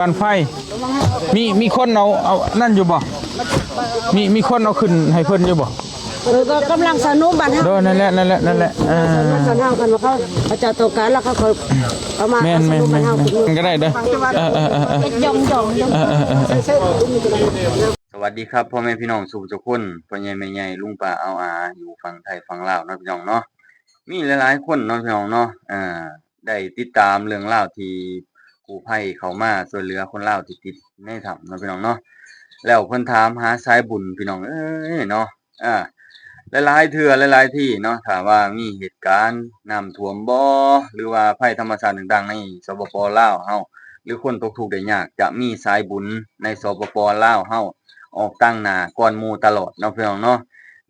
ປັ້ນໄຟ ມີ ມີຄົນເອົາ ເອົານັ້ນຢູ່ບໍ່? ມີ ມີຄົນເອົາຂຶ້ນໃຫ້ເພິ່ນຢູ່ບໍ່? ເອີ ກໍກຳລັງສະໜຸມບ້ານເຮົາ ໂດຍ ນັ້ນແຫຼະ ນັ້ນແຫຼະ ນັ້ນແຫຼະ ເອີ ບ້ານເຮົາ ຄັນວ່າເຂົາ ເຂົາເຈົ້າຕ້ອງການ ແລ້ວເຂົາກໍເອົາມາ ແມ່ນ ສະໜຸມບ້ານເຮົາ ແມ່ນ ກໍໄດ້ເດີ ເອີໆໆ ເອີໆໆ ເອີໆໆ ເອີໆໆ ເອີໆໆ ສະຫວັດດີຄັບ ພໍ່ແມ່ພີ່ນ້ອງສູ່ທຸກຄົນ ພໍ່ໃຫຍ່ແມ່ໃຫຍ່ ລຸງປ້າອາວອາ ຢູ່ຝັ່ງໄທຝັ່ງລາວເນາະ ພີ່ນ້ອງເນາະ. ມີຫຼາຍໆຄົນເນາະ ພີ່ນ້ອງເນາະ ອ່າ ໄດ້ຕິດຕາມເລື່ອງລາວທີ່ກູ້ໄພເຂົ້າມາຊ່ວຍເຫຼືອຄົນລາວທີ່ຕິດໃນຖ້ຳເນາະ ພີ່ນ້ອງເນາະ. ແລ້ວເພິ່ນຖາມຫາສາຍບຸນ ພີ່ນ້ອງເອີຍເນາະ. ອ່າ ຫຼາຍໆເທື່ອ ຫຼາຍໆທີເນາະ ຖ້າວ່າມີເຫດການນ້ຳຖ້ວມບໍ ຫຼືວ່າໄພທຳມະຊາດຕ່າງໆໃນ ສປປ ລາວເຮົາ ຫຼືຄົນຕົກທຸກໄດ້ຍາກ ຈະມີສາຍບຸນໃນ ສປປ ລາວເຮົາ ອອກຕາງໜ້າກ່ອນໝູ່ຕະຫຼອດເນາະ ພີ່ນ້ອງເນາະ.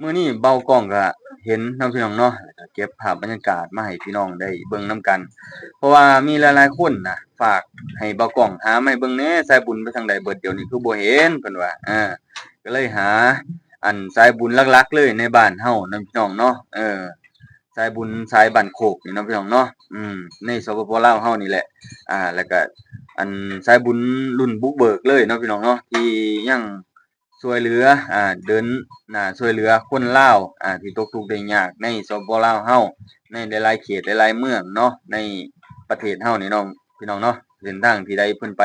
ມື້ນີ້ເບົາກ້ອງກະເຫັນເນາະ ພີ່ນ້ອງເນາະ ແລ້ວກະເກັບພາບບັນຍາກາດມາໃຫ້ພີ່ນ້ອງໄດ້ເບິ່ງນຳກັນ ເພາະວ່າມີຫຼາຍໆຄົນນະ ຝາກໃຫ້ເບົາກ້ອງຫາມາໃຫ້ເບິ່ງແດ່ ສາຍບຸນໄປທາງໃດເບິດ ດຽວນີ້ຄືບໍ່ເຫັນ ເພິ່ນວ່າ ເອີ ກໍເລີຍຫາ ອັນ ສາຍບຸນຫຼັກໆເລີຍໃນບ້ານເຮົາເນາະ ພີ່ນ້ອງເນາະ ເອີ ສາຍບຸນສາຍບ້ານໂຄກນີ້ເນາະ ພີ່ນ້ອງເນາະ ອືມ ໃນ ສປປ ລາວເຮົານີ້ແຫຼະ ອ່າ ແລ້ວກະ ອັນ ສາຍບຸນລຸ້ນບຸກເບີກເລີຍເນາະ ພີ່ນ້ອງເນາະ ທີ່ຍັງຊ່ວຍເຫຼືອ ອ່າ ເດີນໜ້າຊ່ວຍເຫຼືອຄົນລາວ ອ່າ ທີ່ຕົກທຸກໄດ້ຍາກໃນ ສປປ ລາວເຮົາ ໃນຫຼາຍໆເຂດ ຫຼາຍໆເມືອງເນາະ ໃນປະເທດເຮົານີ້ເນາະ ພີ່ນ້ອງເນາະ. ເສັ້ນທາງທີ່ໃດເພິ່ນໄປ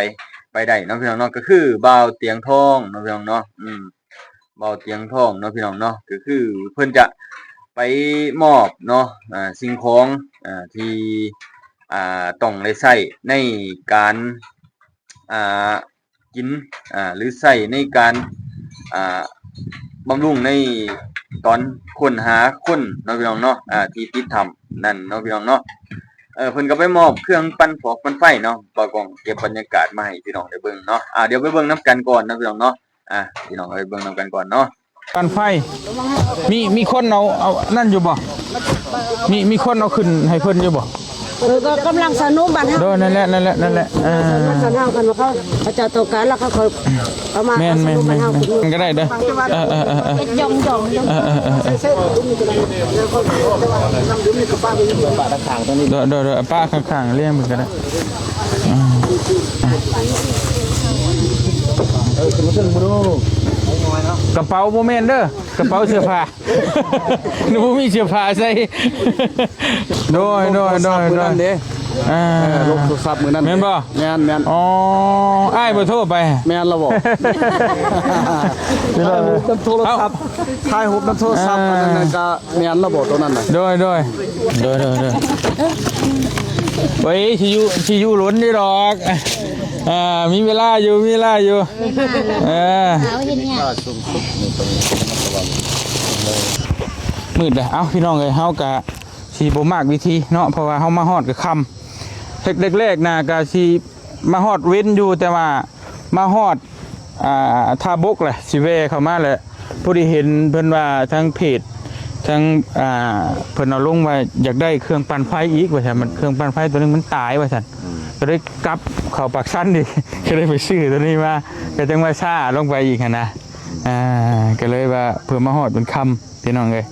ໄປໄດ້ເນາະ ພີ່ນ້ອງເນາະ ກໍຄືບ່າວຕຽງທອງເນາະ ພີ່ນ້ອງເນາະ ອືມ ບ່າວຕຽງທອງເນາະ ພີ່ນ້ອງເນາະ ກໍຄືເພິ່ນຈະໄປມອບເນາະ ອ່າ ສິ່ງຂອງ ອ່າ ທີ່ ອ່າ ຕ້ອງໄດ້ໃຊ້ໃນການ ອ່າ ກິນ ອ່າ ຫຼືໃຊ້ໃນການ ອ່າ ບຳລຸງໃນຕອນຄົ້ນຫາຄົນເນາະ ພີ່ນ້ອງເນາະ ອ່າ ທີ່ຕິດຖ້ຳນັ້ນເນາະ ພີ່ນ້ອງເນາະ. ເອີ ເພິ່ນກໍໄປມອບເຄື່ອງປັ່ນຟອກປັ່ນໄຟເນາະ ບ່າວກ້ອງເກັບບັນຍາກາດມາໃຫ້ພີ່ນ້ອງໄດ້ເບິ່ງເນາະ. ອ່າ ດຽວໄປເບິ່ງນຳກັນກ່ອນເນາະ ພີ່ນ້ອງເນາະ. ອ່າ ພີ່ນ້ອງເອົາໄປເບິ່ງນຳກັນກ່ອນເນາະ ປັ້ນໄຟ. ມີ ມີຄົນເອົາ ເອົານັ້ນຢູ່ບໍ່? ມີ ມີຄົນເອົາຂຶ້ນໃຫ້ເພິ່ນຢູ່ບໍ່? ເອີ ກໍກຳລັງສະໜຸມບ້ານເຮົາ ໂດຍ ນັ້ນແຫຼະ ນັ້ນແຫຼະ ນັ້ນແຫຼະ ເອີ ສະໜຸມບ້ານເຮົາ ຄັນວ່າເຂົາ ເຂົາເຈົ້າຕ້ອງການ ແລ້ວເຂົາ ເຂົາເອົາມາ ແມ່ນ ສະໜຸມບ້ານເຮົາ ແມ່ນ ກໍໄດ້ເດີ ເອີໆໆ ເອີໆໆ ເອີໆໆ ໂດຍໆໆ ປະຂ້າງໆ ລຽງເພິ່ນກໍໄດ້. ກະເປົາບໍ່ແມ່ນເດີ ກະເປົາເສື້ອຜ້າ ໜູບໍ່ມີເສື້ອຜ້າໃສ່. ໂດຍ ໂດຍ ໂດຍ ໂດຍ ອ່າ ລົບໂທລະສັບມື້ນັ້ນ ແມ່ນບໍ່? ແມ່ນໆ ອໍ ອ້າຍບໍ່ໂທໄປ ແມ່ນລະບໍ່? ຖ່າຍຮູບນຳໂທລະສັບ ຖ່າຍຮູບນຳໂທລະສັບ ອັນນັ້ນກະ ແມ່ນລະບໍ່ໂຕນັ້ນນະ? ໂດຍ ໂດຍ ໂດຍ ໂດຍ ໂດຍ ໂອ້ຍ ຊິຢູ່ ຊິຢູ່ລົ້ນຢູ່ດອກ ອ່າ ມີເວລາຢູ່ ມີເວລາຢູ່ ເອີ ມືດແລ້ວ. ເອົ້າ ພີ່ນ້ອງເອີຍ ເຮົາກະຊິບໍ່ມາກວິທີເນາະ ເພາະວ່າເຮົາມາຮອດກະຄ່ຳ ແລກໆນະກະຊິມາຮອດເວັນຢູ່ ແຕ່ວ່າມາຮອດ ອ່າ ທ່າບົກແຫຼະ ຊິແວ່ເຂົ້າມາແຫຼະ ພໍດີເຫັນເພິ່ນວ່າທາງເພຈ ທາງ ອ່າ ເພິ່ນເອົາລົງວ່າຢາກໄດ້ເຄື່ອງປັ່ນໄຟອີກວ່າຊັ້ນ ມັນເຄື່ອງປັ່ນໄຟໂຕໜຶ່ງມັນຕາຍວ່າຊັ້ນ ອືມ ກໍເລີຍກັບເຂົ້າປາກຊັນອີກ ກໍເລີຍໄປຊື້ໂຕນີ້ມາ ກໍຈັ່ງວ່າຊ້າລົງໄປອີກຫັ້ນນະ ອ່າ ກໍເລີຍວ່າເພື່ອມາຮອດເປັນຄ່ຳ ພີ່ນ້ອງເອີຍ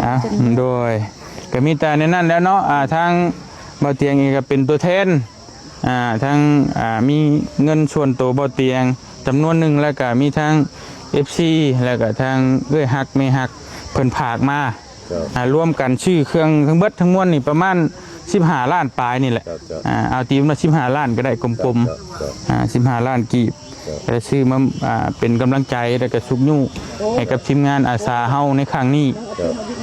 ອ່າ ໂດຍ ກໍມີແຕ່ແນວນັ້ນແຫຼະເນາະ ອ່າ ທາງບ່າວຕຽງເອງກໍເປັນຕົວແທນ ອ່າ ທັງ ອ່າ ມີເງິນສ່ວນໂຕບ່າວຕຽງຈຳນວນໜຶ່ງ ແລ້ວກະມີທັງເອັຟຊີ ແລ້ວກະທັງເອື້ອຍຮັກແມ່ຮັກເພິ່ນຝາກມາ ອ່າ ລວມກັນຊື້ເຄື່ອງທັງເບິດທັງມວນນີ້ປະມານສິບຫ້າລ້ານປາຍນີ້ແຫຼະ ອ່າ ເອົາຕີເປັນວ່າສິບຫ້າລ້ານກໍໄດ້ກົມໆ ອ່າ ສິບຫ້າລ້ານກີບ ກໍໄດ້ຊື້ມາ ອ່າ ເປັນກຳລັງໃຈ ແລ້ວກະຊຸກຍູ້ໃຫ້ກັບທີມງານອາສາເຮົາໃນຄັ້ງນີ້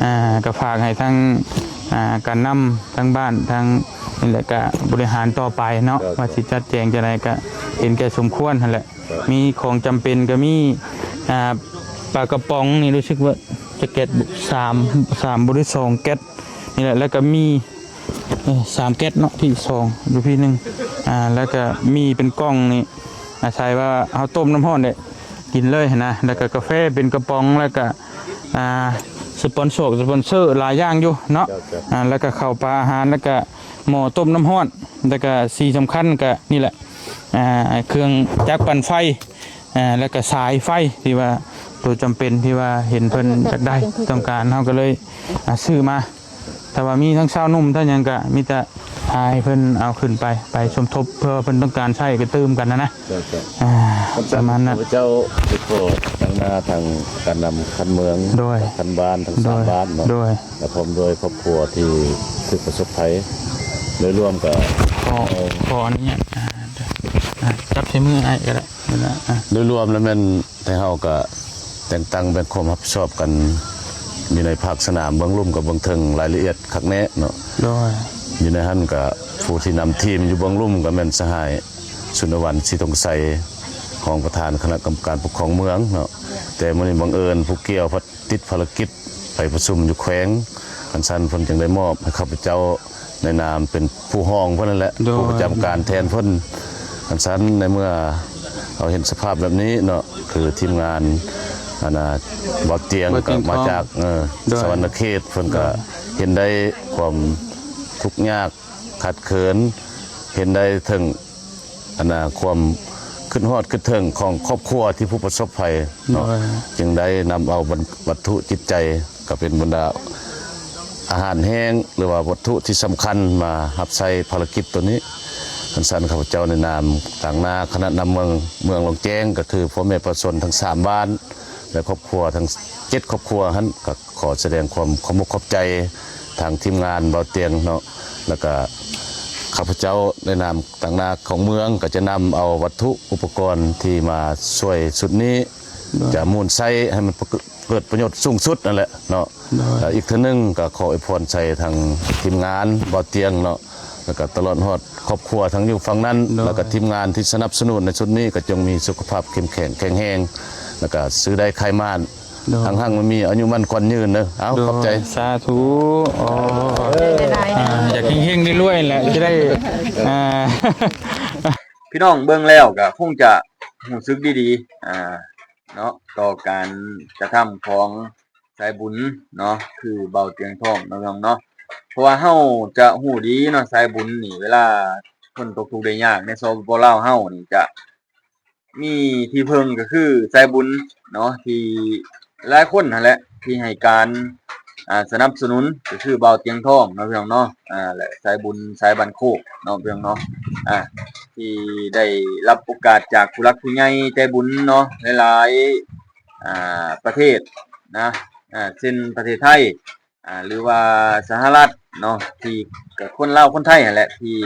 ອ່າ ກໍຝາກໃຫ້ທັງ ອ່າ ການນຳ ທາງບ້ານ ທາງນີ້ແຫຼະ ກະບໍລິຫານຕໍ່ໄປເນາະ ວ່າຊິຈັດແຈງຈັ່ງໃດ ກະເຫັນແກ່ສົມຄວນຫັ້ນແຫຼະ ມີຂອງຈຳເປັນກໍມີ ອ່າ ປາກະປ໋ອງນີ້ ຮູ້ສຶກວ່າຈະແກັດ ສາມ ສາມ ບໍ ຫຼື ສອງແກັດນີ້ແຫຼະ ແລ້ວກໍມີ ເອີ ສາມແກັດເນາະ ພີ່ສອງ ຢູ່ພີ່ໜຶ່ງ ອ່າ ແລ້ວກໍມີເປັນກ່ອງນີ້ ອາໄສວ່າເຮົາຕົ້ມນ້ຳຮ້ອນໄດ້ກິນເລີຍຫັ້ນນະ ແລ້ວກໍກາແຟເປັນກະປ໋ອງ ແລ້ວກໍ ອ່າ ສະປອນຊອກ ສະປອນເຊີຫຼາຍຢ່າງຢູ່ເນາະ ອ່າ ແລ້ວກໍເຂົ້າປາອາຫານ ແລ້ວກໍໝໍ້ຕົ້ມນ້ຳຮ້ອນ ແລ້ວກໍສິ່ງສຳຄັນກໍນີ້ແຫຼະ ອ່າ ເຄື່ອງຈັກປັ່ນໄຟ ອ່າ ແລ້ວກໍສາຍໄຟທີ່ວ່າໂຕຈຳເປັນທີ່ວ່າເຫັນເພິ່ນຢາກໄດ້ຕ້ອງການ ເຮົາກໍເລີຍ ອ່າ ຊື້ມາ ຖ້າວ່າມີທັງຊາວໜຸ່ມທັງຫຍັງກໍມີແຕ່ ພາໃຫ້ເພິ່ນເອົາຂຶ້ນໄປ ໄປສົມທົບ ເພື່ອວ່າເພິ່ນຕ້ອງການໃຊ້ໄປຕື່ມກັນນະນະ. ເຈົ້າ ເຈົ້າ ອ່າ ປະມານນັ້ນ. ຂ້າພະເຈົ້າໄດ້ຂໍຕັ້ງໜ້າທາງການນຳຂັ້ນເມືອງ ໂດຍ ຂັ້ນບ້ານ ທັງສາມບ້ານເນາະ ໂດຍ ແລະ ພ້ອມດ້ວຍຄອບຄົວທີ່ຖືກປະສົບໄພ ໂດຍລວມກໍຂໍ ຂໍອະນຸຍາດ ອ່າ ອ່າ ຈັບໃສ່ມືອ້າຍກໍໄດ້ ໂດຍລວມແລ້ວແມ່ນ ແຕ່ເຮົາກະແຕ່ງຕັ້ງແບ່ງຄວາມຮັບຜິດຊອບກັນຢູ່ໃນພາກສະໜາມເບື້ອງລຸ່ມກັບເບື້ອງເທິງ ລາຍລະອຽດຄັກແນ່ເນາະ. ໂດຍ ຢູ່ໃນຫັ້ນກະຜູ້ທີ່ນຳທີມຢູ່ເບື້ອງລຸ່ມກະແມ່ນສະຫາຍ ສຸນນະວັນ ສີທົງໄຊ ຮອງປະທານຄະນະກຳມະການປົກຄອງເມືອງເນາະ. ແຕ່ມື້ນີ້ບັງເອີນຜູ້ກ່ຽວພັດຕິດພາລະກິດໄປປະຊຸມຢູ່ແຂວງ, ຄັນຊັ້ນເພິ່ນຈຶ່ງໄດ້ມອບໃຫ້ຂ້າພະເຈົ້າ ໃນນາມເປັນຜູ້ຮອງເພິ່ນນັ້ນແຫຼະ ໂດຍ ຜູ້ປະຈຳການແທນເພິ່ນ. ຄັນຊັ້ນໃນເມື່ອເຮົາເຫັນສະພາບແບບນີ້ເນາະ ຄືທີມງານ ອັນນ່າ ບ່າວຕຽງ ບ່າວຕຽງ ກໍມາຈາກ ເອີ ໂດຍ ສະຫວັນນະເຂດ ເພິ່ນກໍ ໂດຍ ເຫັນໄດ້ຄວາມທຸກຍາກຂາດເຂີນ ເຫັນໄດ້ເຖິງ ອັນນ່າ ຄວາມຄິດຮອດຄິດເຖິງຂອງຄອບຄົວທີ່ຜູ້ປະສົບໄພເນາະ ໂດຍ ຈຶ່ງໄດ້ນຳເອົາວັດ ວັດຖຸຈິດໃຈ ກໍເປັນບັນດາອາຫານແຫ້ງ ຫຼືວ່າວັດຖຸທີ່ສຳຄັນມາຮັບໃຊ້ພາລະກິດໂຕນີ້. ຄັນຊັ້ນຂ້າພະເຈົ້າໃນນາມຕາງໜ້າຄະນະນຳເມືອງ ເມືອງຫຼວງແຈ້ງ ກໍຄືພໍ່ແມ່ປະຊາຊົນທັງສາມບ້ານ ແລະ ຄອບຄົວທັງເຈັດຄອບຄົວຫັ້ນ ກໍຂໍສະແດງຄວາມຂອບອົກຂອບໃຈທາງທີມງານບ່າວຕຽງເນາະ ແລ້ວກະຂ້າພະເຈົ້າໃນນາມຕາງໜ້າຂອງເມືອງ ກໍຈະນຳເອົາວັດຖຸອຸປະກອນທີ່ມາຊ່ວຍຊຸດນີ້ ໂດຍ ຈະໝູນໃຊ້ໃຫ້ມັນປະ ເກີດປະໂຫຍດສູງສຸດນັ້ນແຫຼະເນາະ. ໂດຍ ແລະ ອີກເທື່ອໜຶ່ງກໍຂໍອວຍພອນໃສ່ທາງທີມງານບ່າວຕຽງເນາະ ແລ້ວກໍຕະຫຼອດຮອດຄອບຄົວທັງຢູ່ຝັ່ງນັ້ນ ໂດຍ ແລ້ວກໍທີມງານທີ່ສະໜັບສະໜູນໃນຊຸດນີ້ ກໍຈົ່ງມີສຸຂະພາບເຂັ້ມແຂງແຂງແຮງ ແລ້ວກໍຊື້ໄດ້ຂາຍໝານ ໂດຍ ຮັ່ງໆມີອາຍຸໝັ້ນຂວັນຍືນເດີ. ເອົາ ໂດຍ ຂອບໃຈ ສາທຸ. ອໍ ອ່າ ຢາກເຮັງໆລວຍໆແຫຼະ ຈະໄດ້ ອ່າ ພີ່ນ້ອງເບິ່ງແລ້ວກໍຄົງຈະຮູ້ສຶກດີໆ ອ່າ ເນາະ ຕໍ່ການກະທຳຂອງສາຍບຸນເນາະ ຄືບ່າວຕຽງທອງເນາະ ພີ່ນ້ອງເນາະ. ເພາະວ່າເຮົາຈະຮູ້ດີເນາະ ສາຍບຸນນີ້ ເວລາຄົນຕົກທຸກໄດ້ຍາກໃນ ສປປ ລາວ ເຮົານີ້ ຈະມີທີ່ເພິ່ງກໍຄືສາຍບຸນເນາະ ທີ່ຫຼາຍຄົນຫັ້ນແຫຼະ ທີ່ໃຫ້ການ ອ່າ ສະໜັບສະໜູນ ກໍຄືບ່າວຕຽງທອງເນາະ ພີ່ນ້ອງເນາະ. ອ່າ ແລະ ສາຍບຸນສາຍບ້ານໂຄກເນາະ ພີ່ນ້ອງເນາະ ອ່າ ທີ່ໄດ້ຮັບໂອກາດຈາກຜູ້ຫຼັກຜູ້ໃຫຍ່ໃຈບຸນເນາະ ຫຼາຍໆ ອ່າ ປະເທດນະ ອ່າ ເຊັ່ນປະເທດໄທ ອ່າ ຫຼືວ່າສະຫະລັດເນາະ ທີ່ ກໍຄົນລາວຄົນໄທຫັ້ນແຫຼະ ທີ່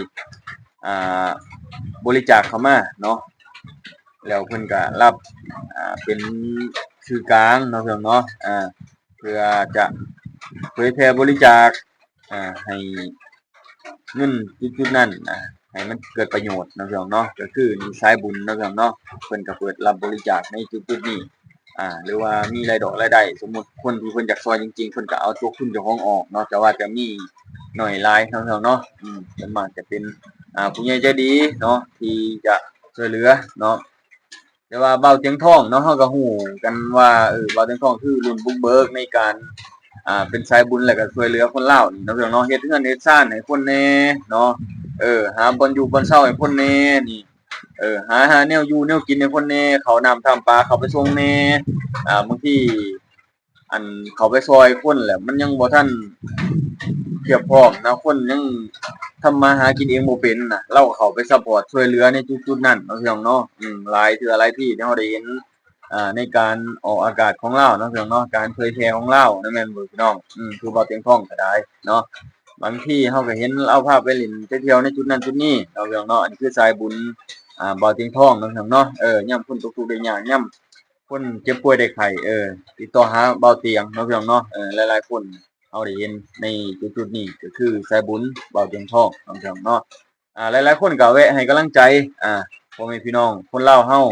ອ່າ ບໍລິຈາກເຂົ້າມາເນາະ ແລ້ວເພິ່ນກໍຮັບ ອ່າ ເປັນສື່ກາງເນາະ ພີ່ນ້ອງເນາະ ອ່າ ເພື່ອຈະເຜີຍແຜ່ບໍລິຈາກ ອ່າ ໃຫ້ເງິນຈຸດໆນັ້ນ ອ່າ ໃຫ້ມັນເກີດປະໂຫຍດເນາະ ພີ່ນ້ອງເນາະ. ກໍຄືນີ້ສາຍບຸນເນາະ ພີ່ນ້ອງເນາະ ເພິ່ນກໍເປີດຮັບບໍລິຈາກໃນຈຸດໆນີ້ ອ່າ ຫຼືວ່າມີລາຍດອກລາຍໄດ້ ສົມມຸດຄົນທີ່ເພິ່ນຢາກຊ່ອຍຈິງໆ ເພິ່ນກໍເອົາຕົວທຶນເຈົ້າຂອງອອກເນາະ ແຕ່ວ່າຈະມີໜ້ອຍຫຼາຍເນາະ ພີ່ນ້ອງເນາະ. ອືມ ສ່ວນມາກຈະເປັນ ອ່າ ຜູ້ໃຫຍ່ໃຈດີເນາະ ທີ່ຈະຊ່ວຍເຫຼືອເນາະ. ແຕ່ວ່າບ່າວຕຽງທອງເນາະ ເຮົາກໍຮູ້ກັນວ່າ ເອີ ບ່າວຕຽງທອງຄືລຸ້ນບຸກເບີກໃນການ ອ່າ ເປັນສາຍບຸນ ແລ້ວກໍຊ່ວຍເຫຼືອຄົນລາວນີ້ເນາະ ພີ່ນ້ອງເນາະ. ເຮັດເຮືອນເຮັດຊານໃຫ້ຄົນແດ່ເນາະ ເອີ ຫາບ່ອນຢູ່ບ່ອນເຊົາໃຫ້ຄົນແດ່ນີ້ ເອີ ຫາ ຫາແນວຢູ່ແນວກິນໃຫ້ຄົນແດ່ ເຂົ້ານ້ຳທຳປາເຂົ້າໄປສົ່ງແດ່ ອ່າ ບາງທີ ອັນ ເຂົ້າໄປຊ່ອຍຄົນແຫຼະ ມັນຍັງບໍ່ທັນພຽບພ້ອມນະ ຄົນຍັງທຳມາຫາກິນເອງບໍ່ເປັນນະ ລາວກໍເຂົ້າໄປຊັບພອດຊ່ວຍເຫຼືອໃນຈຸດໆນັ້ນເນາະ ພີ່ນ້ອງເນາະ. ອືມ ຫຼາຍເທື່ອຫຼາຍທີທີ່ເຮົາໄດ້ເຫັນ ອ່າ ໃນການອອກອາກາດຂອງລາວເນາະ ພີ່ນ້ອງເນາະ ການເຜີຍແຜ່ຂອງລາວນະ ແມ່ນບໍ່ ພີ່ນ້ອງ? ອືມ ຄືບ່າວຕຽງທອງກໍໄດ້ເນາະ ບາງທີເຮົາກໍເຫັນລາວພາໄປຫຼິ້ນໄປທ່ຽວໃນຈຸດນັ້ນຈຸດນີ້ເນາະ ພີ່ນ້ອງເນາະ. ອັນນີ້ຄືສາຍບຸນ ອ່າ ບ່າວຕຽງທອງເນາະ ພີ່ນ້ອງເນາະ. ເອີ ຍາມຄົນຕົກທຸກໄດ້ຍາກ ຍາມ ຄົນເຈັບປ່ວຍໄດ້ໄຂ້ ເອີ ຕິດຕໍ່ຫາບ່າວຕຽງເນາະ ພີ່ນ້ອງເນາະ. ເອີ ຫຼາຍໆຄົນເຮົາໄດ້ເຫັນໃນຈຸດໆນີ້ ກໍຄືສາຍບຸນບ່າວຕຽງທອງເນາະ ພີ່ນ້ອງເນາະ. ອ່າ ຫຼາຍໆຄົນກໍແວະໃຫ້ກຳລັງໃຈ ອ່າ ພໍ່ແມ່ພີ່ນ້ອງຄົນລາວເຮົາ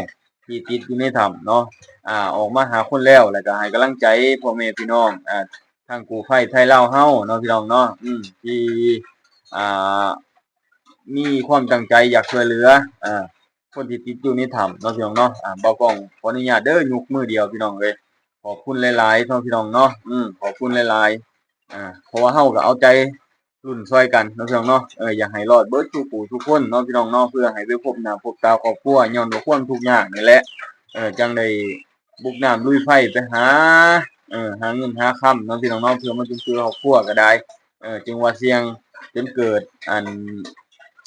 ທີ່ຕິດຢູ່ໃນຖ້ຳເນາະ ອ່າ ອອກມາຫາຄົນແລ້ວ ແລ້ວກໍໃຫ້ກຳລັງໃຈພໍ່ແມ່ພີ່ນ້ອງ ອ່າ ທາງກູ້ໄພໄທລາວເຮົາເນາະ ພີ່ນ້ອງເນາະ ອືມ ທີ່ ອ່າ ມີຄວາມຕັ້ງໃຈຢາກຊ່ວຍເຫຼືອ ອ່າ ຄົນທີ່ຕິດຢູ່ໃນຖ້ຳເນາະ ພີ່ນ້ອງເນາະ. ອ່າ ບ່າວກ້ອງຂໍອະນຸຍາດເດີ ຍົກມືດຽວ ພີ່ນ້ອງເອີຍ. ຂອບຄຸນຫຼາຍໆເນາະ ພີ່ນ້ອງເນາະ ອືມ ຂອບຄຸນຫຼາຍໆ ອ່າ ເພາະວ່າເຮົາກໍເອົາໃຈລຸ້ນຊ່ອຍກັນເນາະ ພີ່ນ້ອງເນາະ. ເອີ ຢາກໃຫ້ລອດເບິດທຸກຜູ້ທຸກຄົນເນາະ ພີ່ນ້ອງເນາະ ເພື່ອໃຫ້ໄປພົບໜ້າພົບຕາຄອບຄົວ ຍ້ອນວ່າຄວາມທຸກຍາກນີ້ແຫຼະ ເອີ ຈັ່ງໄດ້ບຸກນ້ຳລຸຍໄຟໄປຫາ ເອີ ຫາເງິນຫາຄຳເນາະ ພີ່ນ້ອງເນາະ ເພື່ອມາຈຸນເຈືອຄອບຄົວກໍໄດ້ ເອີ ຈຶ່ງວ່າສ່ຽງ ຈົນເກີດອັນ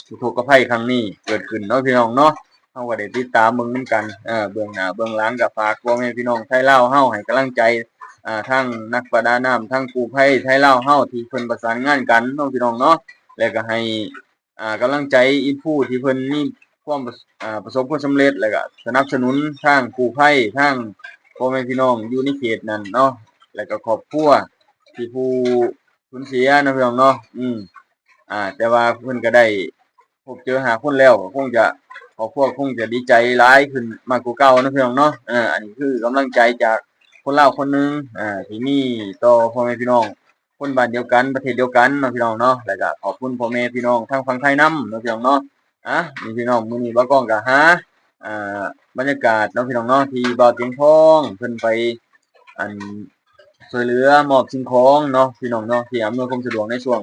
ອຸທົກກະໄພຄັ້ງນີ້ເກີດຂຶ້ນເນາະພີ່ນ້ອງເນາະ. ເຮົາກໍໄດ້ຕິດຕາມເບິ່ງນຳກັນ ເອີ ເບື້ອງໜ້າເບື້ອງຫຼັງ ກໍຝາກພໍ່ແມ່ພີ່ນ້ອງໄທລາວເຮົາໃຫ້ກຳລັງໃຈ ອ່າ ທັງນັກປະດານ້ຳ ທັງກູ້ໄພໄທລາວເຮົາ ທີ່ເພິ່ນປະສານງານກັນເນາະພີ່ນ້ອງເນາະ ແລະກໍໃຫ້ ອ່າ ກຳລັງໃຈອິນຟູທີ່ເພິ່ນມີຄວາມ ອ່າ ປະສົບຜົນສຳເລັດ ແລະກະສະໜັບສະໜູນທາງກູ້ໄພ ທາງພໍ່ແມ່ພີ່ນ້ອງຢູ່ໃນເຂດນັ້ນເນາະ ແລະກະຄອບຄົວທີ່ຜູ້ສູນເສຍເນາະພີ່ນ້ອງເນາະ. ອືມ ອ່າ ແຕ່ວ່າເພິ່ນກໍໄດ້ ພົບເຈີຫ້າຄົນແລ້ວ ກໍຄົງຈະ ຄອບຄົວຄົງຈະດີໃຈຫຼາຍຂຶ້ນມາກກວ່າເກົ່າເນາະພີ່ນ້ອງເນາະ. ເອີ ອັນນີ້ຄືກຳລັງໃຈຈາກຄົນລາວຄົນໜຶ່ງ ອ່າ ທີ່ມີຕໍ່ພໍ່ແມ່ພີ່ນ້ອງຄົນບ້ານດຽວກັນ ປະເທດດຽວກັນເນາະພີ່ນ້ອງເນາະ. ແລ້ວກໍຂອບຄຸນພໍ່ແມ່ພີ່ນ້ອງທາງຝັ່ງໄທນຳເນາະພີ່ນ້ອງເນາະ. ອ່ະ ນີ້ພີ່ນ້ອງ ມື້ນີ້ບ່າວກອງກໍຫາ ອ່າ ບັນຍາກາດເນາະພີ່ນ້ອງເນາະ ທີ່ບ່າວຕຽງທອງເພິ່ນໄປ ອັນ ຊ່ວຍເຫຼືອມອບສິ່ງຂອງເນາະພີ່ນ້ອງເນາະ ທີ່ອຳນວຍຄວາມສະດວກໃນຊ່ວງ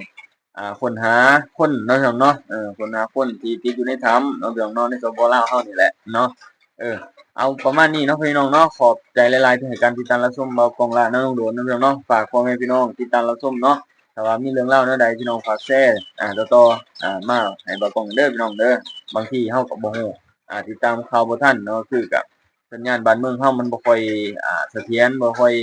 ອ່າ ຄົ້ນຫາຄົນເນາະພີ່ນ້ອງເນາະ. ເອີ ຄົ້ນຫາຄົນທີ່ຕິດຢູ່ໃນຖ້ຳເນາະພີ່ນ້ອງເນາະ ໃນ ສປປ ລາວເຮົານີ້ແຫຼະເນາະ. ເອີ ເອົາປະມານນີ້ເນາະພີ່ນ້ອງເນາະ. ຂອບໃຈຫຼາຍໆທີ່ໃຫ້ການຕິດຕາມຮັບຊົມບ່າວກອງ ແລະ ນ້ອງດົງໂດນເນາະພີ່ນ້ອງເນາະ. ຝາກພໍ່ແມ່ພີ່ນ້ອງຕິດຕາມຮັບຊົມເນາະ. ຖ້າວ່າມີເລື່ອງລາວແນວໃດ ພີ່ນ້ອງຝາກແຊ ອ່າ ຕໍ່ໆ ອ່າ ມາໃຫ້ບ່າວກອງເດີພີ່ນ້ອງເດີ. ບາງທີເຮົາກໍບໍ່ຮູ້ ອ່າ ຕິດຕາມຂ່າວບໍ່ທັນເນາະ ຄືກັບ ສັນຍານບ້ານເມືອງເຮົາມັນບໍ່ຄ່ອຍ ອ່າ ສະຖຽນ ບໍ່ຄ່ອຍ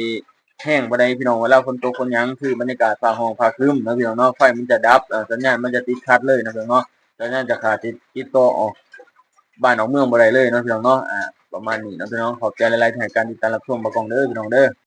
ແຮງປານໃດພີ່ນ້ອງ. ເວລາຝົນຕົກຝົນຫຍັງ ຄືບັນຍາກາດຟ້າຮ້ອງຟ້າຄຶ້ມເນາະພີ່ນ້ອງເນາະ ໄຟມັນຈະດັບ ເອີ ສັນຍານມັນຈະຕິດຂັດເລີຍເນາະພີ່ນ້ອງເນາະ. ສັນຍານຈະຂາດ ຕິດ ຕິດຕໍ່ອອກບ້ານອອກເມືອງບໍ່ໄດ້ເລີຍເນາະພີ່ນ້ອງເນາະ. ອ່າ ປະມານນີ້ເນາະພີ່ນ້ອງ. ຂອບໃຈຫຼາຍໆທີ່ໃຫ້ການຕິດຕາມຮັບຊົມບ່າວກອງເດີພີ່ນ້ອງເດີ.